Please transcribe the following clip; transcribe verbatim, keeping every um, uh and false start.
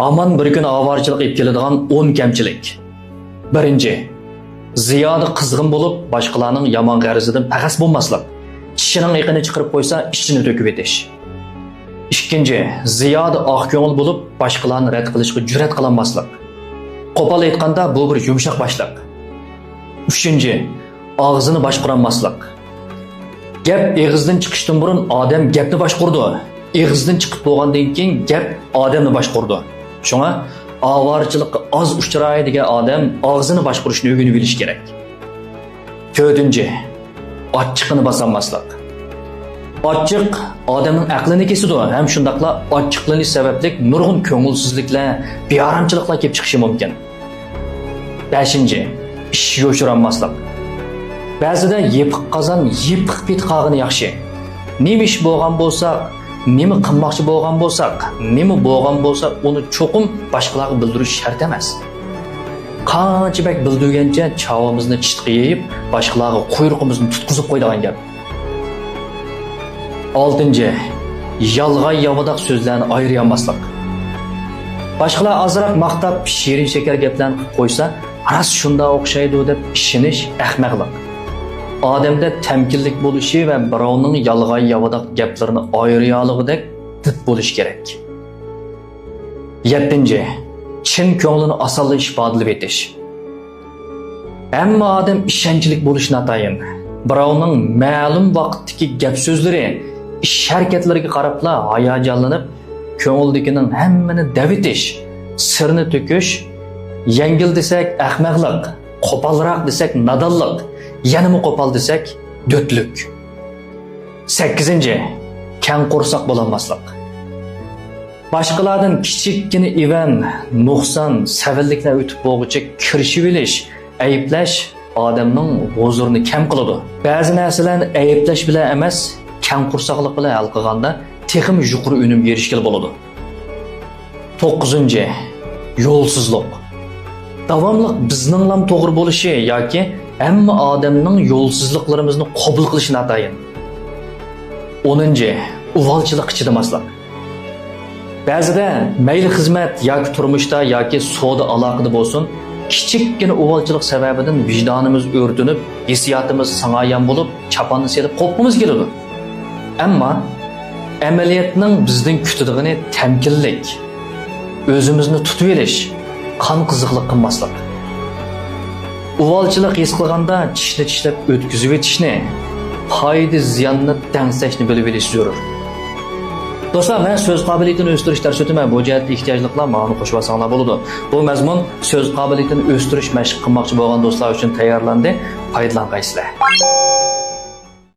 ھامان بىر كۈن ئاۋارىچىلىق ئېلىپ كېلىدىغان ئون كەمچىلىك. بىرىنچى، زىيادە قىزغىن بولۇپ، باشقىلارنىڭ يامان غەرىزىدىن پەخەس بولماسلىق. چىشىنىڭ ئېقىنى چىقىرىپ قويسا، ئىچىنى تۆكۈۋېتىش. ئىككىنچى، زىيادە ئاق كۆڭۈل بولۇپ، باشقىلارنى رەت قىلىشقا جۈرئەت قىلالماسلىق. قوپال ئېيتقاندا، بۇ بىر يۇمشاق باشلىق. ئۈچىنچى، ئاغزىنى باشقۇرالماسلىق. گەپ ئېغىزدىن چىقىشتىن بۇرۇن ئادەم گەپنى باشقۇرىدۇ. ئېغىزدىن چىقىپ بولغاندىن كېيىن گەپ ئادەمنى باشقۇرىدۇ. شۇڭا ئاۋارىچىلىققا ئاز ئۇچراي دېگەن ئادەم ئاغزىنى باشقۇرۇشنى ئۆگىنىۋېلىشى كېرەك. تۆتىنچى، ئاچچىقىنى باسالماسلىق. ئاچچىق ئادەمنىڭ ئەقلىنى كېسىدۇ ھەم شۇنداقلا ئاچچىقلىنىش سەۋەبلىك نۇرغۇن كۆڭۈلسىزلىكلەر، بىئارامچىلىقلار كېلىپ چىقىشى مۇمكىن. بەشىنچى، ئىش يوشۇرالماسلىق. بەزىدە يېپىق قازان يېپىق پېتى قالغىنى ياخشى. نېمە ئىش بولغان بولسا، نېمە قىلماقچى بولغان بولساق، نېمە بولغان بولسا، ئۇنى چوقۇم باشقىلارغا بىلدۈرۈش شەرت ئەمەس. قانچە بەك بىلدۈرگەنچە چاۋىمىزنى چىتقا يېيىپ، باشقىلارغا قۇيرۇقىمىزنى تۇتقۇزۇپ قويىدىغان گەپ. ئالتىنچى، يالغان ياۋىداق سۆزلەرنى ئايرىيالماسلىق. باشقىلار ئازراق ماختاپ، شېرىن شېكەر گەپلەرنى قىلىپ قويسا، راست شۇنداق ئوخشايدۇ دەپ ئىشىنىش ئەخمەقلىق. ئادەمدە تەمكىنلىك بولۇشى ۋە بىراۋنىڭ يالغان ياۋىداق گەپلىرىنى ئايرىيالىغۇدەك دىت بولۇشى كېرەك. يەتتىنچى، چىن كۆڭلىنى ئاسانلا ئىپادىلىۋېتىش. ھەممە ئادەم ئىشەنچلىك بولۇشى ناتايىن. بىراۋنىڭ مەلۇم ۋاقىتتىكى گەپ سۆزلىرى، ئىش ھەرىكەتلىرىگە قاراپلا ھاياجانلىنىپ، كۆڭۈلدىكىنىڭ ھەممىنى دەۋېتىش، سىرنى تۆكۈش، يەڭگىل دېسەك ئەخمەقلىق، قوپالراق دېسەك نادانلىق، يەنىمۇ قوپال دېسەك دۆتلۈك. سەككىزىنچى، كەڭ قورساق بولالماسلىق. باشقىلاردىن كىچىككىنە ئىۋەن، نۇقسان، سەۋەنلىكلەر ئۆتۈپ بولغۇچە كىرىشىۋېلىش، ئەيىبلەش ئادەمنىڭ ھۇزۇرىنى كەم قىلىدۇ. بەزى نەرسىلەرنى ئەيىبلەش بىلەن ئەمەس، كەڭ قورساقلىق بىلەن ھەل قىلغاندا تېخىمۇ يۇقىرى ئۈنۈمگە ئېرىشكىلى بولىدۇ. توققۇزىنچى، يولسىزلىق. داۋاملىق بىزنىڭلام توغرا بولۇشى ياكى ھەممە ئادەمنىڭ يولسىزلىقلىرىمىزنى قوبۇل قىلىشى ناتايىن. ئونىنچى، ئۇۋالچىلىققا چىدىماسلىق. بەزىدە مەيلى خىزمەت ياكى تۇرمۇشتا ياكى سودا ئالاقىدە بولسۇن، كىچىككىنە ئۇۋالچىلىق سەۋەبىدىن ۋىجدانىمىز ئۆرتىنىپ، ھېسسىياتىمىز ساڭايان بولۇپ، چاپاننى سېلىپ قوپقۇمىز كېلىدۇ. ئەمما ئەمەلىيەتنىڭ بىزدىن كۈتىدىغىنى تەمكىنلىك، ئۆزىمىزنى تۇتۇۋېلىش، قان قىزىقلىق قىلماسلىق. ئۇۋالچىلىق ھېس قىلغاندا چىشنى چىشلەپ ئۆتكۈزۈۋېتىشنى، پايدا زىياننى دەڭسەشنى بىلىۋېلىش زۆرۈر. دوستلار، مەن سۆز قابىلىيىتىنى ئۆستۈرۈش دەرس ئۆتىمەن. بۇ جەھەتتە ئېھتىياجلىقلار ماڭا قوشۇۋالساڭلار بولىدۇ. بۇ مەزمۇن سۆز قابىلىيىتىنى ئۆستۈرۈش مەشىق قىلماقچى بولغان دوستلار ئۈچۈن تەييارلاندى. پايدىلانغايسىلەر.